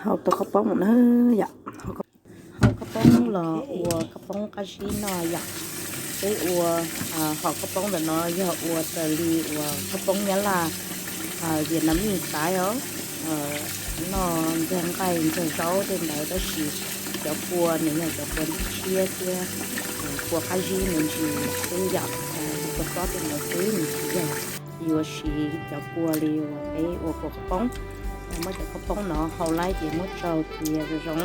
Hau tau khaub poob na yom. Hau khaub poob los ua khaub poob qab zib noj yom. Peb ua hom khaub poob ntawm no yog ua raws li uas khaub poob Nyab Laj, Vietnamese style os. Noj nrog nqaij nrog zaub tej ntawd, tab sis cov kua nws yog cov kua tshiab thiab kua qab zib me ntsis xwb yom. Kua txob tej ntawd xwb, nws tsis yog yuav siv cov kua li uas peb ua kua khaub poob. Muab cov khaub poob no hau laib ces muab tsau cia zoo zoo.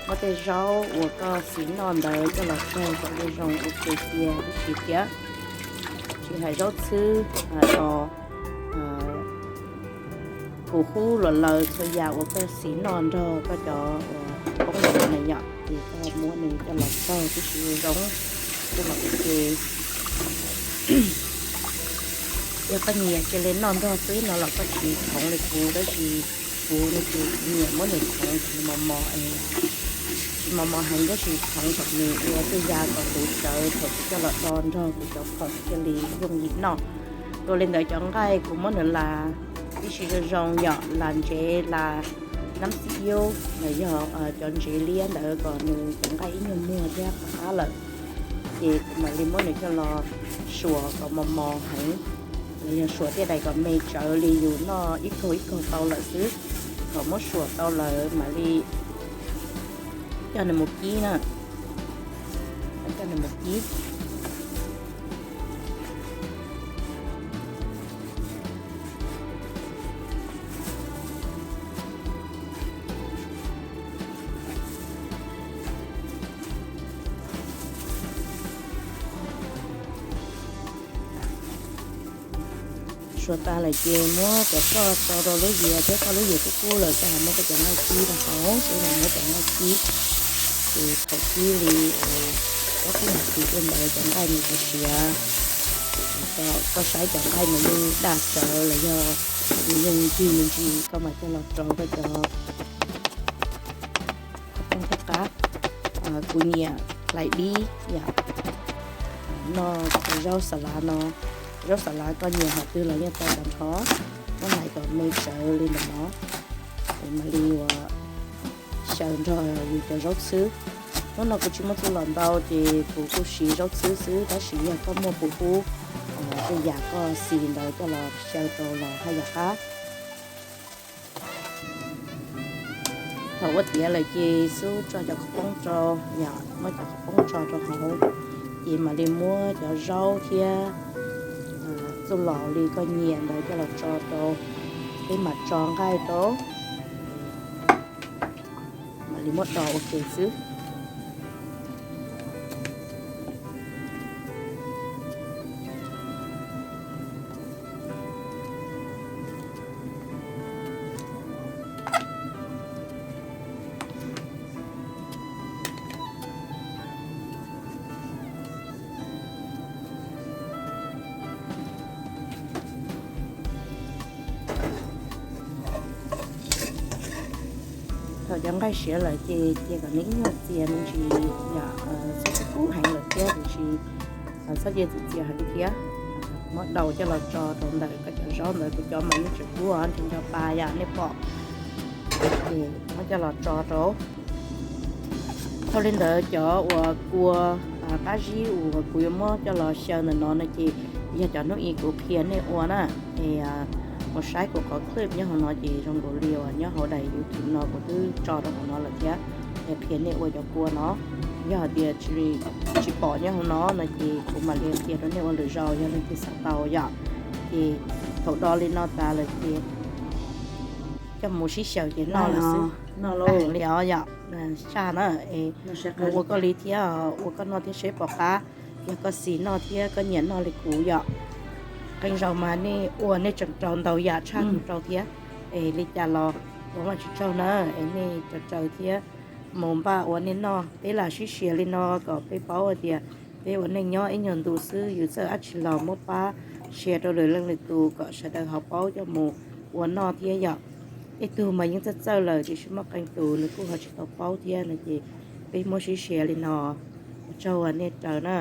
Muab tej zaub uas koj siv noj ntawd coj los tsau kom zoo zoo ua ke cia tib si thiab. Tsis hais zaub txhwb, tos, kuv hub los lawm txhua yam uas koj siv noj nrog koj cov uas khaub poob no na yom, ces koj muab nws coj los tsau tib si zoo zoo, coj los ua ke. Yog koj nyiam cia li noj nrog xwb no los koj tsis txhoov li kuv, tab sis kuv no ces kuv nyiam muab nws txhoov tsis mos mos, tsis mos mos heev, tab sis txhoov kom nws ua tej ya kom luv tsawv thaum kuv coj los do nrog kuv cov khoom thiaj li yooj yim noj. Ua li ntawd cov nqaij kuv muab nws las tib si zoo zoo yom, las ntsev, las nab xib iub los yog cov ntsev liab ntawd kom nws cov nqaij ib nyuag muag thiab qab qab lawm. Ces kuv mam li muab nws coj los suam kom mos mos heev, los yog suam tej daim kom me tsawv li yus noj ib kaug ib kaug tau lawm xwb. Thaum muab suam tau lawm mam li coj nws mus kib na, coj nws mus kib. Suav tas lawm ces muab cov roj tso rau lub yias thiab, koj lub yias kub kub lawm koj ho muab koj cov nqaij kib rau hauv, peb los muab cov nqaij kib. Ces thaum kib li ob peb nas this tej ntawd cov nqaij nws yuav siav. Koj saib cov nqaij nws yeej daj tsawv los yog nws yeej ncig me ntsis, koj mam coj los rau koj cov qab. Kuv nyiam hlais dib yom, noj zaub xa lav no. Zaub xa lav koj nyiam hom twg los yeej tau tag nrho. Muab hlais kom me tsawv li ntawm no, es mam li ua xyaw nrog yus cov zaub txhwb. Hnub no kuv tsis muaj txuj lom ntau ces kuv kuj siv zaub txhwb xwb, tab sis yog koj muaj puv hub tej yam koj xis ntawd coj los xyaw rau los haj yam qab. Thaum ua tiav lawm ces xub tso cov qhov poob rau, yog muab cov qhov poob tso rau hauv, ces mam li muab cov zaub thiab txuj lom li koj nyiam ntawd coj los tso rau, peb mam tso nqaij rau, mam li muab do ua ke xwb. Thaum cov nqaij siav lawm ces cia kom nws ib nyuag txias me ntsis, yog txhob kub heev lawm thiab tiam sis txhob cia txias txias heev thiab. Muab daus coj los tso rau ntawm koj cov zaub ntawd, kuv cov mas yeej tseem kub nrho nrho pa yom nej pom. Ces muab coj los tso rau. Dhau li ntawd cov uas kua qab zib uas kuv yuav muab coj los xyaw ntawm no no ces yog cov hnub i kuv qhia nej ua na. Es mus saib kuv qhov clip nyob hauv no ces zoo nkaus li uas nyob hauv daim YouTube no kuv twb tso rau hauv no lawm thiab. Es qhia nej ua cov kua no, yog hais tias tsis pom nyob hauv no no ces kuv mam li qhia rau nej ua lwm zaus yog leej twg xav tau yom. Ces thaum do li no tas lawm ces coj mus sib xyaw ces noj lawm xwb. Noj li os yom, saj na, es ua koj li thiab, ua koj noj thiab seb pom qab. Yog koj xis noj thiab koj nyiam noj li kuv yom, qee zaus mas nej ua nej tseem rau ntau yam tshaj kuv rau thiab. Es li cas los ua Vajtswv tsaug na, es nej raws raws thiab mus npaj ua nej noj. Peb lam sib share li no kom peb paub hais tias peb ua neej nyob ib nyuag ntu xwb, yus txawj dab tsi los muab pab share rau lwm leej lwm tus kom sawv daws ho paub coj mus ua noj thiab yom. Tej tug mas yeej txawj txawj lawm tiam sis muaj qee tus nws kuj ho tsis tau paub thiab no ces peb muab sib share li no. Ua tsaug uas nej raws na.